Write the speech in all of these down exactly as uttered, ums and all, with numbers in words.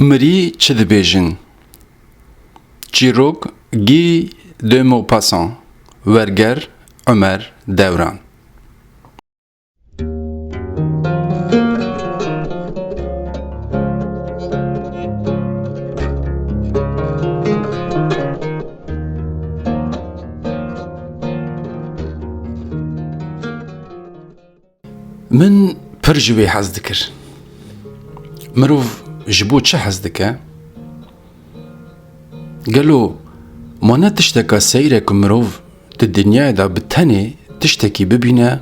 Mirî çi dibêjin? Çîrok Guy de Maupassant, Werger Omer Dewran. Min pir ji wê hez dikir. Mirov ji bo çi hez dike? Gelo ma ne tişteka seyr e ku mirov di dinyayê de bi tenê tiştekî bibîne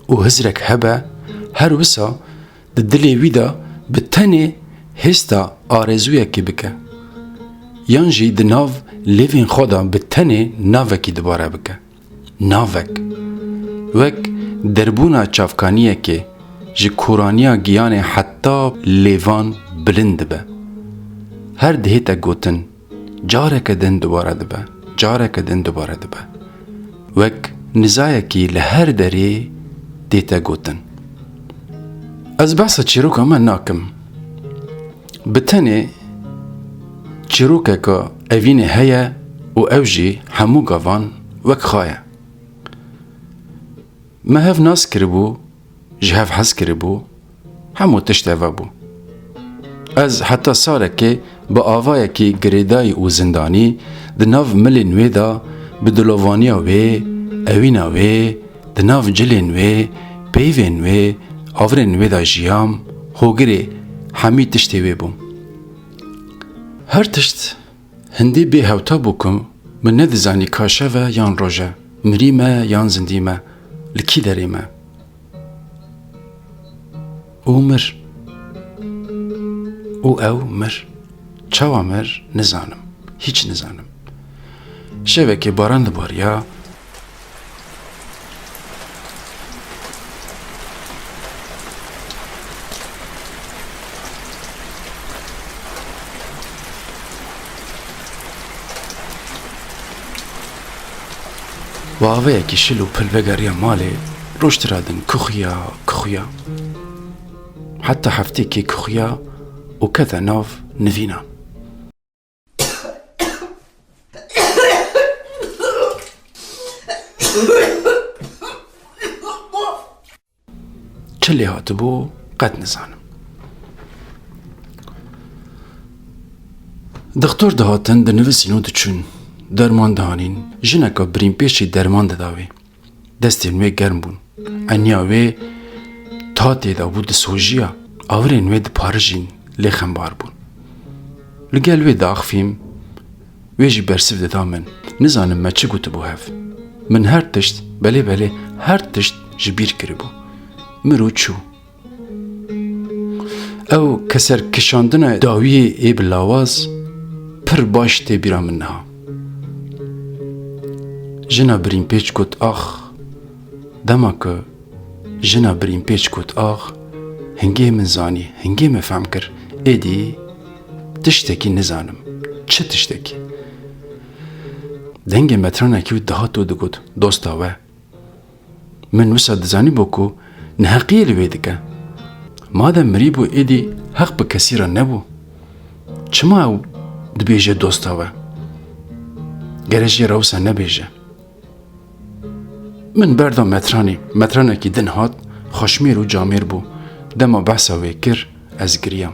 û hizrek hebe, her wisa di dilê wî de bi tenê hêsta arezûyekê bike? Yan jî di nav lêvên xwe de bi tenê navekî dubare bike? Navek, wek derbûna çavkaniyekê ji koraniya giyanê heta lêvan bilind dibe. Her dihête gotin, careke din dubare dibe, careke din dubare dibe. Wek nizayekî li her derê dête gotin. Ez behsa çîroka me nakim. Bi tenê çîrokeke evînê heye û ew jî hemû gavan wek xwe ye. Me hev nas kiribû, ji hev hez kiribû, hemû tişt heve bû. Ez heta salekê bi avayekî girêdayî û zindanî di nav milên wê de, bi dilovaniya wê, evîna wê, di nav cilên wê, peyvên wê, avirên wê de jiyam, hogirê hemî tiştê wê bûm. Her tişt hindî bêhewta bû ku min nedizanî ka şev e yan roj e, mirî me yan zindî me, li kî derê me. Û mir. Û ew mir. Çawa mir, nizanim. Hîç nizanim. Şevekê baran dibariya. Bi avayekî şil û pil vegeriya malê, roj tira din kuxiya, kuxiya. Heta heftêkê kuxiya û kete nav nivînan. Çi lê hatibû, qet nizanim. Dixtor dihatin, dinivisîn û diçûn. Derman dihanîn. Jineka birînpêçî derman dida wê. Destên wê germ bûn. Eniya wê ta tê de bû, disojiya. Avirên wê diparijîn, lê xembar bûn. Li gel wê diaxivîm, wê jî bersiv dida min. Nizanim me çi gotibû hev. Min her tişt, belê belê her tişt ji bîr kiribû. Mir û çû. Ew keserkişandina dawiyê ê bi lawaz pir baş tê bîra min niha. Jina birînpêç got, ax. Dema ku jina birînpêç got, ax, hingê min zanî, hingê min fehm kir, êdî tiştekî nizanim. Çi tiştekî? Dengê metranekî wî dihat û digot, dosta we. Min wisa dizanîbû ku neheqiyê li wê dike. Madem mirîbû, êdî heq bi kesî re nebû. Çima ew dibêje dosta we? Gere jê re wisa nebêje. Min berda metranê. Metranekî din hat, xweşmêr û camêr bû. Dema behsa wê kir, ez giriyam.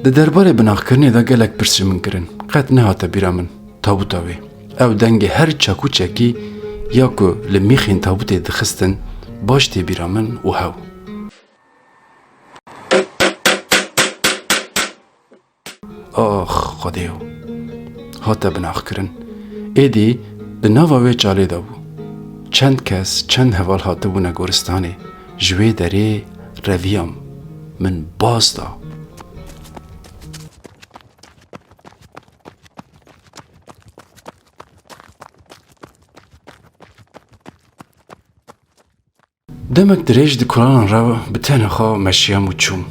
Di derbarê binaxkirinê de gelek pirs ji min kirin. Qet nehate bîra min tabûta wê. Ew dengê her çakûçekî ya ku li mîxên tabûtê dixistin baş tê bîra min û hew. Ax, Xwedêyo. Hate binaxkirin. Êdî di nava wê çalê de bû. Çend kes, çend heval hatibûne goristanê. Ji wê derê reviyam. Min baz da. Demek dirêj di kolanan re bi tenê xwe meşiyam û çûm.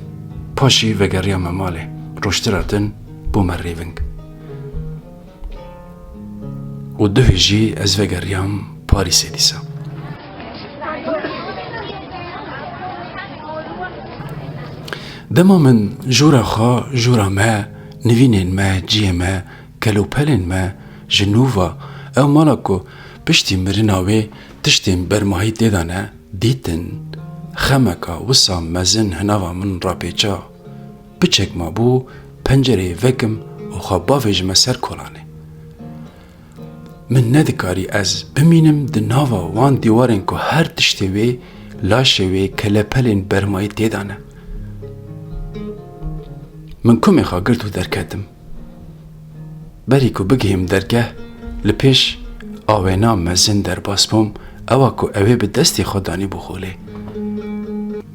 Paşî vegeriyame malê. Roj tira din bûme rêving. Û duhê jî ez vegeriyam Parîsê dîsa. Dema min jûra xwe, jûra me, nivînên me, ciyê me, kelûpelên me ji nû ve, ew mala ku piştî mirina wê tiştên bermahî tê de ne, dîtin, xemeka wisa mezin hinava min rapêça. Piçek mabû pencereyê vekim û xwe bavêjime ser kolanê. Min nedikarî ez bimînim di nava wan dîwarên ku her tiştê wê, laşê wê, kelepelên bermayî tê de ne. Min kumê xwe girt û derketim. Berî ku bigihêm dergeh, li pêş awêna mezin derbas bûm, ewa ku ew ê bi destê xwe danîbû holê.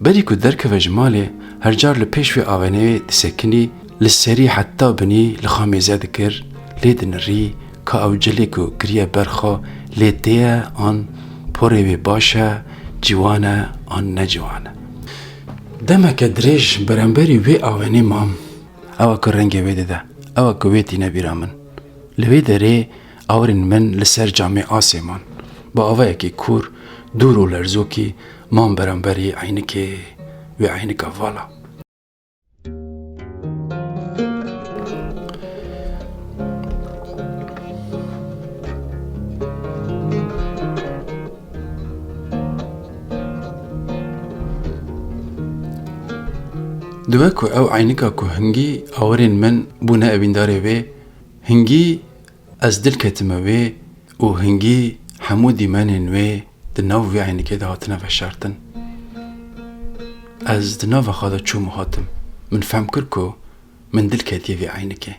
Berî ku derkeve ji malê, her car li pêş wê awêneyê disekinî, li serî heta binî li xwe mêze dikir, lê dinirî, ka ew cilê ku kiriye ber xwe lê tê ye an porê wê baş e, ciwan e an ne ciwan e. Demeke dirêj beramberî wê awênê mam. Ewa ku rengê wê dide, ewa ku wê tîne bîra min. Li wê derê awirên min li ser camê asê man. Bi avayekî kûr, dûr û lerzokî man beramberî eynikê, wê eynika vala. Di we ku ew eynika ku hingî awirên min bûne evîndarê wê, hingî ez dil ketime wê û hingî hemû dîmenên wê di nav vê eynikê de hatine veşartin. Ez di nava xwe de çûm û hatim. Min fehm kir ku min dil ketiye vê eynikê.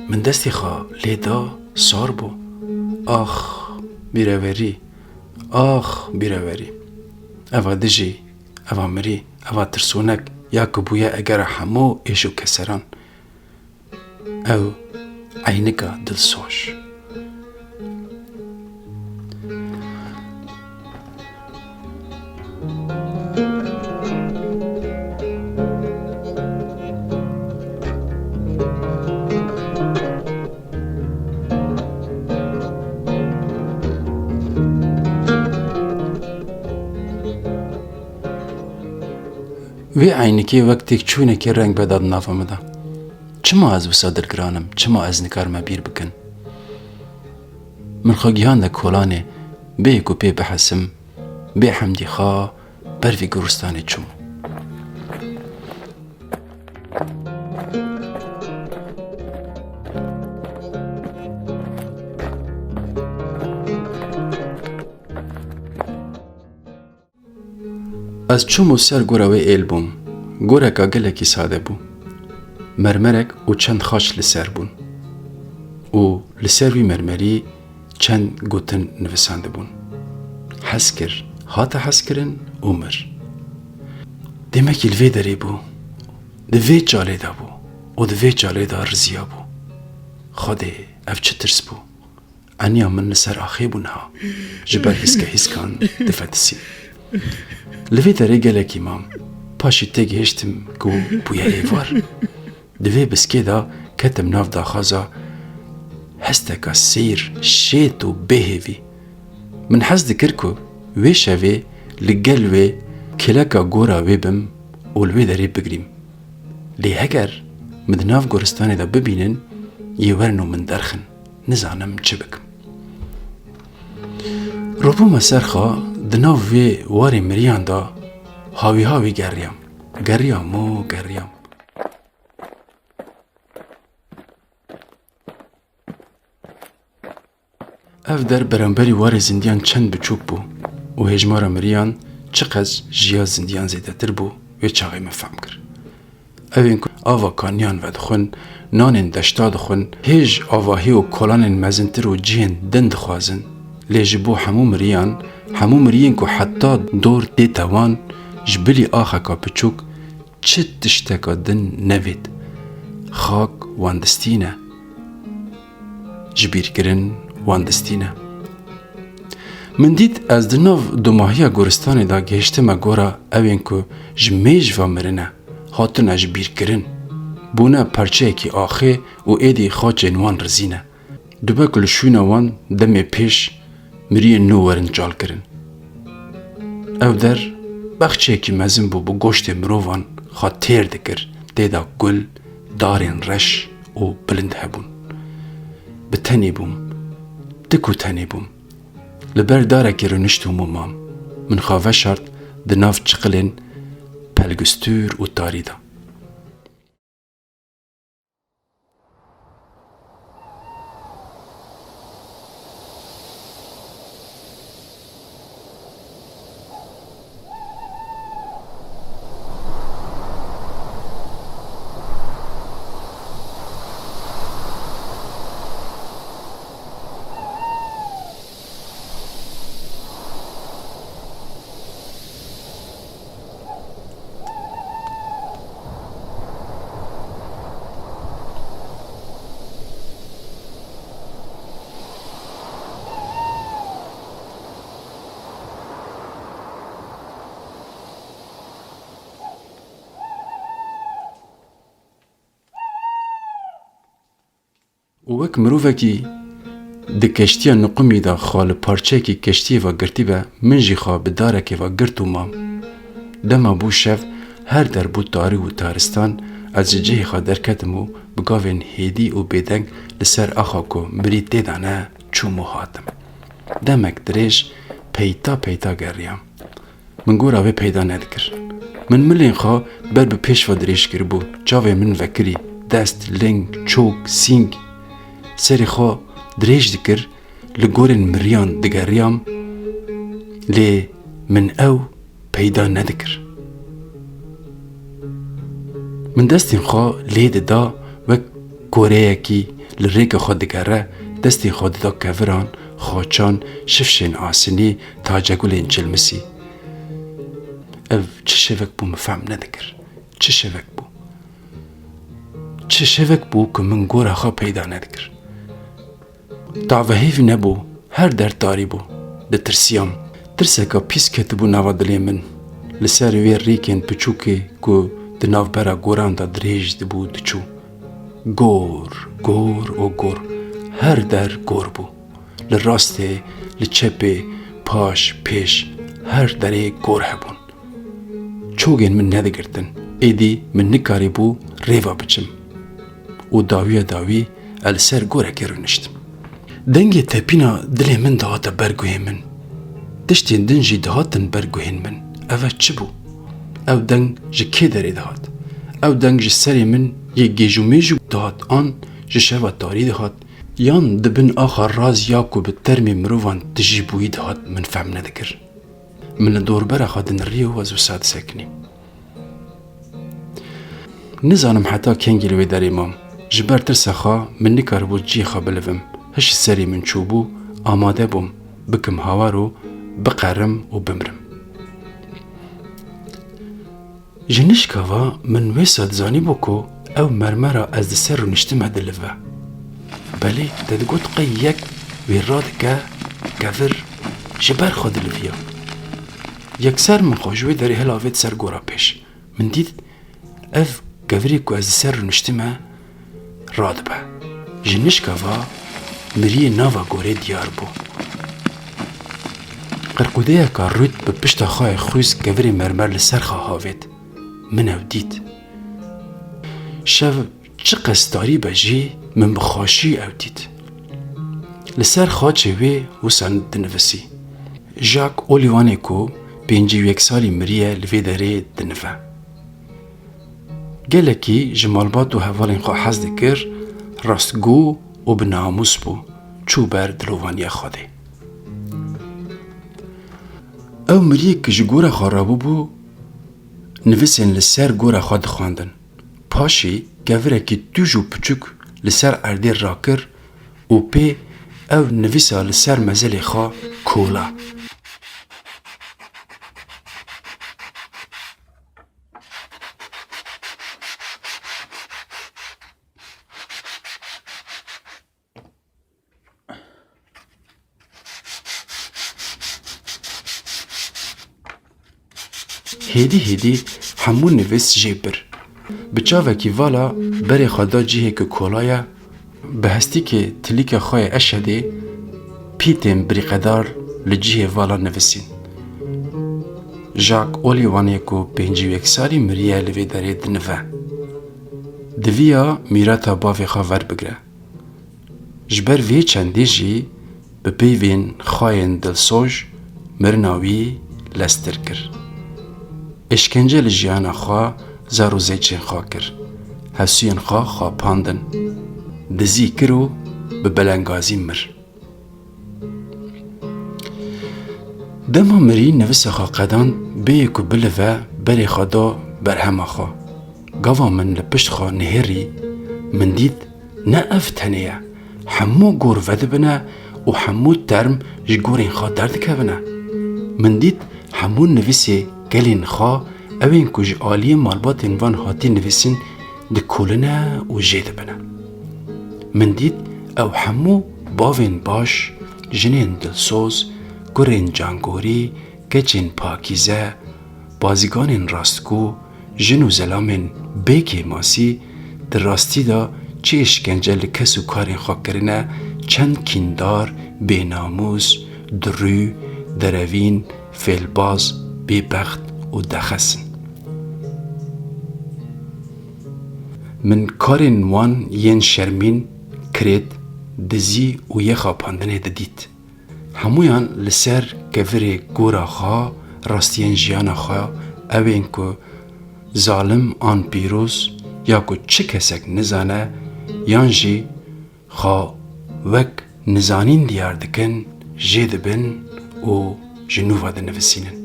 Min destê xwe lê da, sar bû. Ax, bîrewerî, ax, bîrewerî. Eva dijî, eva mirî, eva tirsonek, ya ku bûye egera hemû êş û keseran. Ew eynika dilsoz. Vê eynikê wek têkçûnekê reng veda di nava min de. Çima ez wisa dilgiran im? Çima ez nikarime bîr bikin? Min xwe gihande kolanê, bê ku pê bihesim, bê hemdî xwe ber vî goristanê çûm. Ez çûm û ser gora wê êl bûm. Goreka gelekî sade bû. Mermerek û çend xaç li ser bûn. Û li ser wî mermerî çend gotin nivisandibûn. Hez kir, hate hezkirin û mir. Demekî li vê derê bû, di vê çalê de bû û di vê çalê de riziya bû. Xwedê, ev çi tirs bû? Eniya min li ser axê bû niha. Ji ber hîske hîskan difetisî. Li vê derê gelekî mam. Paşî têgihiştim ku bûye êvar. Di vê biskê de ketim nav daxwaza hesteka seyr, şêt û bêhêvî. Min hez dikir ku wê şevê li gel wê kêleka gora wê bim û li wê derê bigirîm. Lê heger min di nav goristanê de bibînin, yê werin û min derxin. Nizanim çi bikim. Rûbûme ser xwe, di nav vê warê miriyan de hawî hawî geriyam. Geriyam û geriyam. Ev der beramberî warê zindiyan çend biçûk bû û hêjmara miriyan çiqas ji ya zindiyan zêdetir bû, wê çaxê min fehm kir. Ew ên ku ava kaniyan vedixwin, nanên deşta dixwin, hêj avahî û kolanên mezintir û cihên din dixwazin. Lê ji bo hemû miriyan, hemû miriyên ku heta dor tête wan, ji bilî axeka piçûk, çi tişteka din nevêt. Xak wendistî ne. Ji bîrkirin wendistî ne. Min dît ez di nav dumahiya goristanê de gihiştime gora ewên ku ji mêj ve mirine, hatine ji bîr kirin. Bûne parçeyekî axê û êdî xaçên wan rizî ne. Dibe ku li şûna wan demê pêş miriyên nû werin calkirin. Ev der bexçeyekî mezin bû, bi goştê mirovan xwe têr dikir, tê de gul, darên reş û bilind hebûn. Bi tenê bûm, tik û tenê bûm. Li ber darekê rûniştûm û mam. Min xwe veşart di nav çiqilên pelgistûr û tarî de. Û wek mirovekî di keştiya niqumî de xwe li parçeyekî keştiyê ve girtîbe, min jî xwe bi darekê ve girt û mam. Dema bû şev, her der bû tarî û taristan, ez ji cihê xwe derketim û bi gavên hêdî û bêdeng li ser axa ku mirî tê de ne, çûm û hatim. Demek dirêj peyta peyta geriyam. Min gora wê peyda nedikir. Min milên xwe ber bi pêş ve dirêj kiribû. Çavên min vekirî, dest, ling, çok, sîng. Serê xwe dirêj dikir, li gorên miriyan digeriyam, lê min ew peyda nedikir. Min destên xwe lê dida, wek koreyekî li rêka xwe digere, destên xwe dida keviran, xaçan, şifşên asinî, tacegulên çilmisî. Ev çi şevek bû, min fehm nedikir. Çi şevek bû? Çi şevek bû ku min gora xwe peyda nedikir? Tavehêvî nebû, her der tarî bû. Ditirsiyam. Tirseka pîs ketibû nava dilê min. Li ser wê rêkên piçûkê ku di navbera goran de dirêj dibû diçû. Gor, gor û gor. Her der gor bû. Li rastê, li çepê, paş, pêş, her derê gor hebûn. Çogên min nedigirtin. Êdî min nikarîbû rêva biçim. Û dawiya dawî ez li ser gorekê rûniştim. Dengê tepîna dilê min dihate ber guhê min. Tiştên din jî dihatin ber guhên min. Eve çi bû? Ew deng ji kê derê dihat? Ew deng ji serê min yê gêj û mêj dihat an ji şeva tarî dihat? Yan di bin axa raz ya ku bi termê mirovan tijî bûyî dihat, min fehm nedikir. Min li dorbera xwe dinirî û ez wisa disekinîm. Nizanim heta kengî li wê derê mam. Ji ber tirsa xwe min nikaribû cihê xwe bilivim. Hiş serê min çûbû, amade bûm, bikim hawar û biqerim û bimrim. Ji nişka ve min wêsa dizanîbû ku ew mermera ez di ser rûniştime dilive. Belê, te digot qey yek wê radike, kevir ji ber xwe diliviya. Yekser min xwe ji wê derê hilavêt ser gora pêş. Min dît ev kevirê ku ez di ser rûniştime, radibe. Ji nişka ve miriyê nava gorê diyar bû. Qirqûdeyeka rût bi pişta xwe yê xwîst kevirê mermer li ser xwe havêt. Min ew dît. Şev çiqas tarî be jî min bi xweşî ew dît. Li ser xaçê wê wisa dinivisî. Jacques Olivanê ku pêncî û yek salî miriye li vê derê dinive. Gelekî ji malbat û hevalên xwe hez dikir, rastgû û bi namûs bû, çû ber dilovaniya Xwedê. Ew miriyê ku ji gora xwe rabûbû, nivîsên li ser gora xwe dixwendin. Paşê kevirekî tûj û piçûk li ser erdê rakir û pê ew nivîsa li ser mezelê xwe kola. Hêdî hêdî hemû nivîs jê bir. Bi çavekî vala berê xwe da cihê ku kola ye, bi hestîkê tilîka xwe yê eşedê pîtên birîqedar li cihê vala nivisîn. Jacques Olivan ê ku pêncî û yek salî miriye li vê derê dinive. Diviya mîrata bavê xwe verbigre. Ji ber vê çendê jî bi peyvên xwayên dilsoj mirina wî lestir kir. Êşkence li jiyana xwe zar û zêçên xwe kir. Hesûyên xwe xapandin. Dizî kir û bi belengazî mir. Dema mirî nivisa xwe qedand, bêyê ku bilive berê xwe da berhema xwe. Gava min li pişt xwe nihêrî, min dît ne ev tenê ye. Hemû gor vedibine û hemû term ji gorên xwe derdikevine. Min dît hemû nivîsê gelên xwe, ewên ku ji aliyê malbatên van hatî nivîsîn, dikoline û jê dibine. Min dît ew hemû bavên baş, jinên dilsoz, kurên cangorî, keçên pakîze, bazîganên rastgo, jin û zelamên bê kêmasî, di rastî de çi êşkence li kes û karên xwe kirine, çend kîndar, bênamûs, dirû, derevîn, fêlbaz, bêbext û dexes in. Min karên wan yên şermîn, kirêt, dizî û yê xapandinê didît. Hemûyan li ser kevirê gora xwe rastiyên jiyana xwe, ewên ku zalim an pîroz ya ku çi kesek nizane yan jî xwe wek nizanîn diyar dikin, jê dibin û ji nû ve dinivisînin.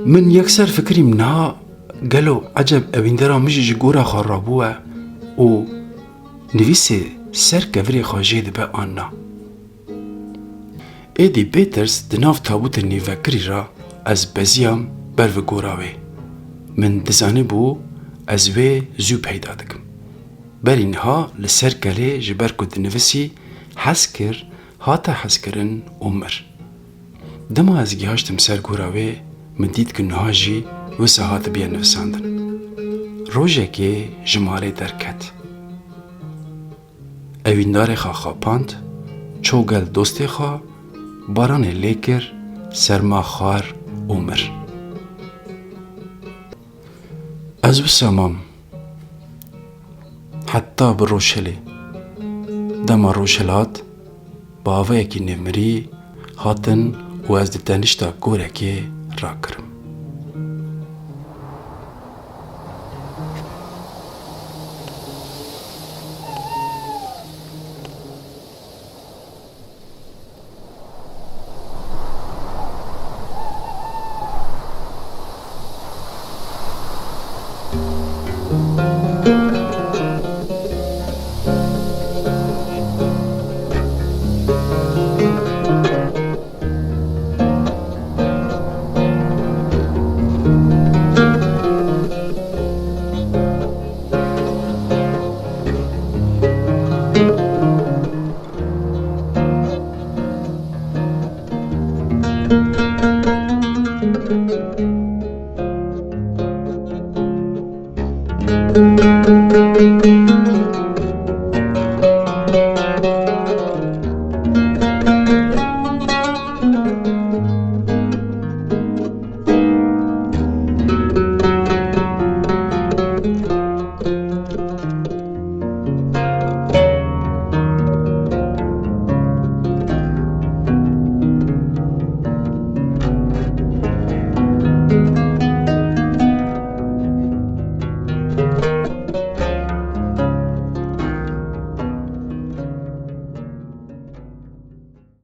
Min yekser fikirîm niha gelo eceb ewîndera min jî ji gora xwe rabûye û nivîsê ser kevirê xwe jê dibe an na. Êdî bê tirs di nav tabûtê nîvekirî re ez beziyam ber vi gora wê. Min dizanibû ez wê zû peyda dikim. Berî niha li ser kelê ji ber ku dinivisî hez kir, hate hezkirin û mir. Dema ez gihaştim ser gora wê, min dît ku niha jî wisa hatibiye nivisandin. Rojekê ji malê derket. Ewîndarê xwe xapand, çû gel dostê xwe, baranê lê kir, serma xwar û mir. Ez wisa mam. Heta bi roj hilê. Dema roj hilat, bi avayekî nêvmirî hatin û ez di tenişta gorekê rakirim.